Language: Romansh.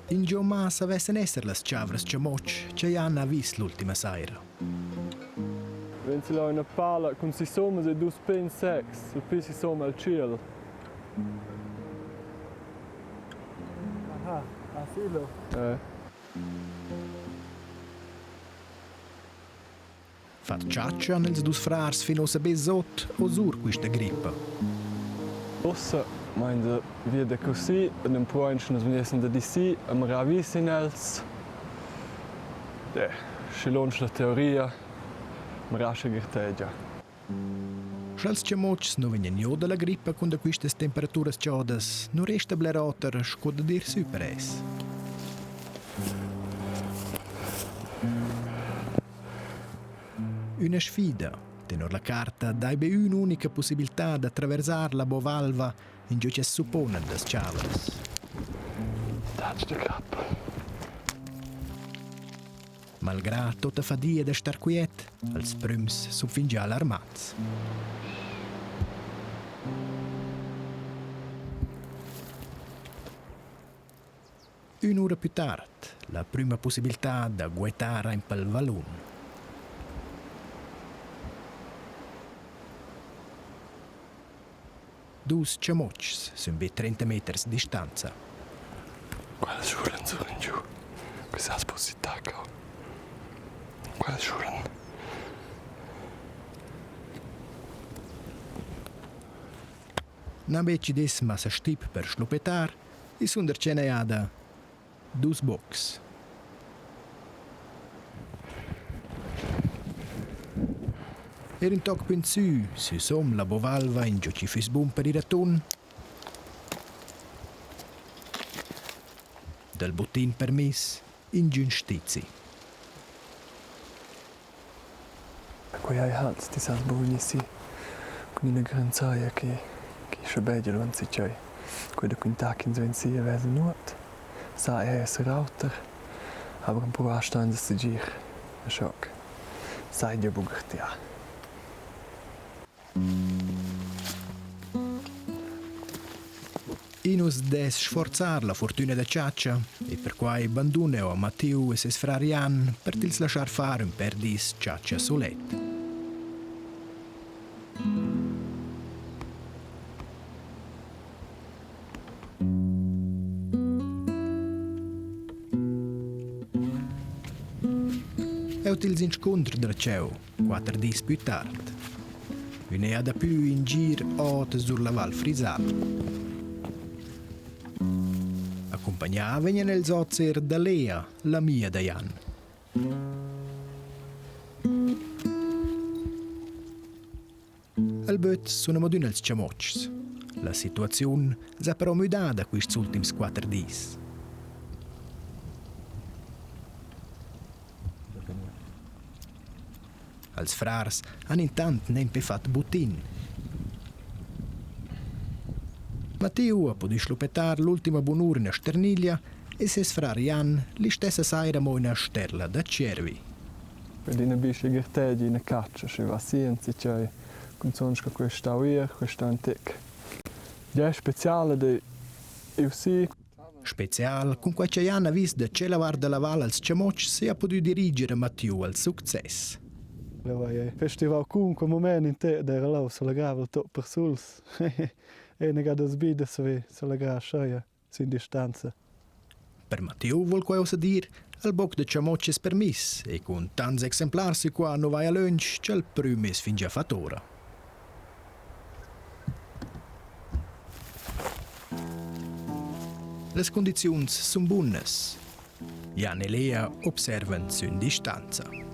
Ingio ma savessan esser las chavras chamotsch cha Jan ha vis l'ultima saira. Vegn là üna pala cun sissomas e dus pins secs, il pli sissom al tschiel. Aha, asilo. Eh. Fat chatscha han ils dus frars fin ussa be sot o sur quista grippa. Ussa mein da via da così ed empruein sche nus vegnessen da DC a mirar vi sin els. Eh, schi lunsch la teoria, mirar sche gartegia. Sch'els chamotschs nu vegnan giò da la grippa cun da quistas temperaturas chodas, nu resta bler oter sco dad ir sü per es. Üna sfida. Tenor la carta dai be ün'unica pussibiltà da traversar la Bovalva ingio chi's supponan las chavras. Touch the cup. Malgrà tota fadia da star quiet, als prüms sun fingià alarmats. Ün'ura pü tard, la prüma pussibiltà da guettar aint pel vallun. Dus chamotschs sün be 30 meters distanza. Quels schulan surengiu. Quels has possità cau. Quels schulan. Na be chi dess massa stip per schluppettar, i sun darcheu dus bocs. Er ün toc pü insü, süsom la bovalva ingio chi füss bun per ir a tun. Dal butin permiss ingün stizi. Quei ei halt, ti sas buc vegnir si cun ina grenzaia che che schabegia lu enzatgei. Quei da quintar ch'ins vegn si e vesa nuot, sa era esser auter, aber empruvar stein da segir e schoc. Sai jeu buc gartegiar. I nu's dess sforzar la furtüna da chatscha e perquai bandun eu a Mattiu e seis frar Jan per tils laschar far ün pêr dis chatscha sulet. Eu tils inscuntr darcheu quatter dis pü tard. Ün'eja dapü in gir ot sur la Val Frisal. Accumpagnà vegnan els hoz eir da Lea, l'amia da Jan. Al böt sun amo adüna ils chamotschs. La situaziun s'ha però müdada quists ultims quatter dis. Als frars han intant nempe fat butin. Matteo ha pudü schluppettar l'ultima bunura in Sterniglia e ses frar Jan l'istessa saira amo üna sterla da tschiervi. Per ina bischla gartegia ina catscha, sche va si enzatgei, cunzun sco quei stau ir, quei stau in tec. Gie speciala dei iu si. Spezial cun quai cha Jan ha vis da tschella vart da la val als chamotschs e ha pudü diriger a Mattiu al success. Festival cun quel moment in te d'era lau s'allegrava tot persuls. E una gada sbida se s'allegrava scheia sin distanza. Per Matteo vuol quai ussa dir al boc da chamotsch es permiss e cun tants exemplars sü qua nu vaja lönch cha'l prüm es fingià fat ora. Las cundiziuns sun bunas. Jan e Lea observan sün distanza.